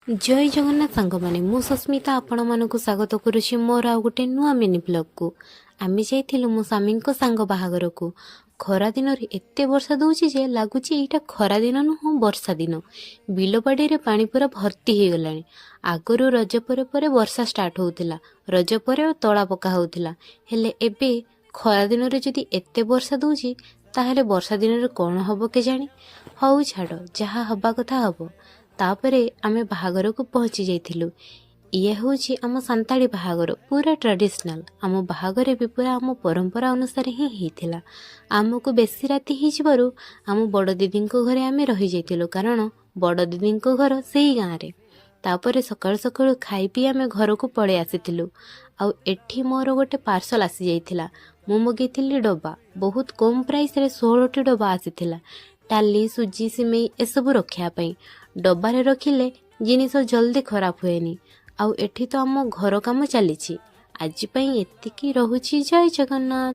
ଜୟ ଜଗନ୍ନାଥ ସାଙ୍ଗମାନେ, ମୁଁ ସସ୍ମିତା ଆପଣମାନଙ୍କୁ ସ୍ୱାଗତ କରୁଛି ମୋର ଆଉ ଗୋଟେ ନୂଆ ମିନି ବ୍ଲଗ୍କୁ। ଆମେ ଯାଇଥିଲୁ ମୋ ସ୍ୱାମୀଙ୍କ ସାଙ୍ଗ ବାହାଘରକୁ। ଖରା ଦିନରେ ଏତେ ବର୍ଷା ଦେଉଛି ଯେ ଲାଗୁଛି ଏଇଟା ଖରା ଦିନ ନୁହଁ, ବର୍ଷା ଦିନ। ବିଲବାଡ଼ିରେ ପାଣି ପୁରା ଭର୍ତ୍ତି ହେଇଗଲାଣି। ଆଗରୁ ରଜ ପରେ ପରେ ବର୍ଷା ଷ୍ଟାର୍ଟ ହେଉଥିଲା, ରଜ ପରେ ତଳା ପକା ହେଉଥିଲା। ହେଲେ ଏବେ ଖରା ଦିନରେ ଯଦି ଏତେ ବର୍ଷା ଦେଉଛି, ତାହେଲେ ବର୍ଷା ଦିନରେ କ'ଣ ହେବ କେଜାଣି? ହଉ ଛାଡ଼, ଯାହା ହେବା କଥା ହେବ। ତାପରେ ଆମେ ବାହାଘରକୁ ପହଞ୍ଚି ଯାଇଥିଲୁ। ଇଏ ହେଉଛି ଆମ ସାନ୍ତାଳୀ ବାହାଘର, ପୁରା ଟ୍ରାଡ଼ିସନାଲ୍। ଆମ ବାହାଘରେ ବି ପୁରା ଆମ ପରମ୍ପରା ଅନୁସାରେ ହିଁ ହେଇଥିଲା। ଆମକୁ ବେଶୀ ରାତି ହେଇଯିବାରୁ ଆମ ବଡ଼ ଦିଦିଙ୍କ ଘରେ ଆମେ ରହିଯାଇଥିଲୁ, କାରଣ ବଡ଼ ଦିଦିଙ୍କ ଘର ସେଇ ଗାଁରେ। ତାପରେ ସକାଳୁ ସକାଳୁ ଖାଇ ପିଇ ଆମେ ଘରକୁ ପଳେଇ ଆସିଥିଲୁ। ଆଉ ଏଠି ମୋର ଗୋଟେ ପାର୍ସଲ ଆସିଯାଇଥିଲା। ମୁଁ ମଗେଇଥିଲି ଡବା। ବହୁତ କମ୍ ପ୍ରାଇସ୍ରେ 16ଟି ଡବା ଆସିଥିଲା, ଡାଲି, ସୁଜି, ସିମେଇ ଏସବୁ ରଖିବା ପାଇଁ। ଡବାରେ ରଖିଲେ ଜିନିଷ ଜଲ୍ଦି ଖରାପ ହୁଏନି। ଆଉ ଏଠି ତ ଆମ ଘର କାମ ଚାଲିଛି। ଆଜି ପାଇଁ ଏତିକି ରହୁଛି। ଜୟ ଜଗନ୍ନାଥ।